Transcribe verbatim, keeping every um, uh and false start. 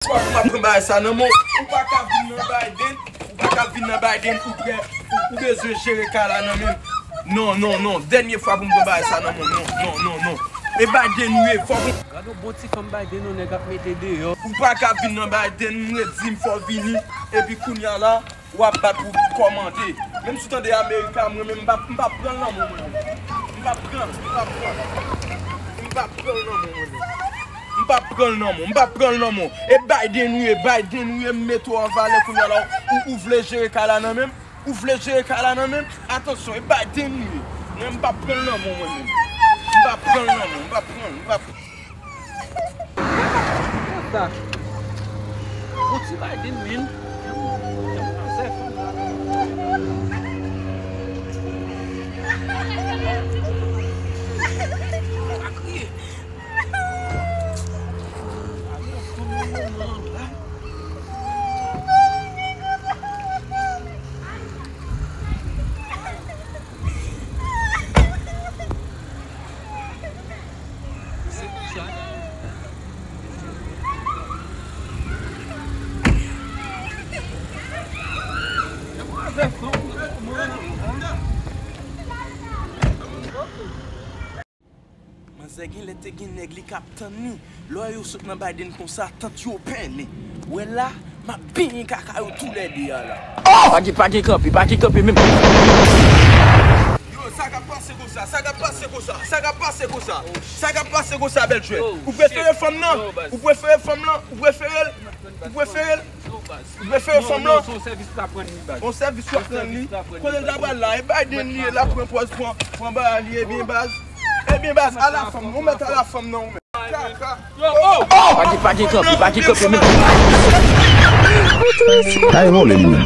Fòk m pa pran bagay sa nan men w. Ou pa ka vin nan Biden, ou pa ka vin nan Biden, ou prè, ou, ou bezwen jere kay la nan men m. Non, non, non, dènye fwa pou m pran bagay sa nan men w. Non, non, non, non. E Biden ou ye, fòk ou Gad yon bon ti fanm Biden yon nèg ap mete deyò. Ou pa ka vin nan Biden, m redi m fò w vini, epi kounye a la, w ap bat pou kòmande. Menm si w tande Amerika, mwen menm m p ap, m p ap pran l nan men w, mwen menm. M p ap pran l, m p ap pran l. M p ap pran l nan men w, mwen menm. M p ap pran l nan men w, m p ap pran l nan men w. E Biden ou ye, Biden ou ye, m mete w an valè kounye a la. Ou, ou vle jere kay la nan men m? Ou vle jere kay la nan men m? Atansyon, e Biden ou ye. Mwen, m p ap pran l nan men w, mwen menm. M p ap pran l nan men w, m p ap pran l, m p ap Sa. Bon ti Biden, men. Janm, janm manzè fanm la. Pa kriye. Ale, fanm nan moman la. Manzè genlè te gen nèg li k ap tann li. Lè yo sot nan Biden konsa, tant yo pèlen. Wè la, m ap benyen kaka yo toulède a la. Oh! Pa gen, pa gen kanpe, pa gen kanpe menm. Yo, sa k ap pase konsa, sa k ap pase konsa, sa k ap pase konsa, sa k ap pase konsa, bèl jwèt. Ou prefere fanm nan? Ou prefere fanm nan? Ou prefere l? Ou prefere l? Ou prefere fanm nan? Non, non, se yon sèvis w ap rann li, baz. Yon sèvis w ap rann li? Kote l ta pral la? E Biden li ye, l ap pran pòz, pran, pran bagay li, ebyen, baz. Ebyen, baz, ala fanm, ou mèt ala fanm nan, ou mèt. Kaka. Oh! Pa gen, pa gen kanpe, pa gen kanpe menm. Kay vole li menm.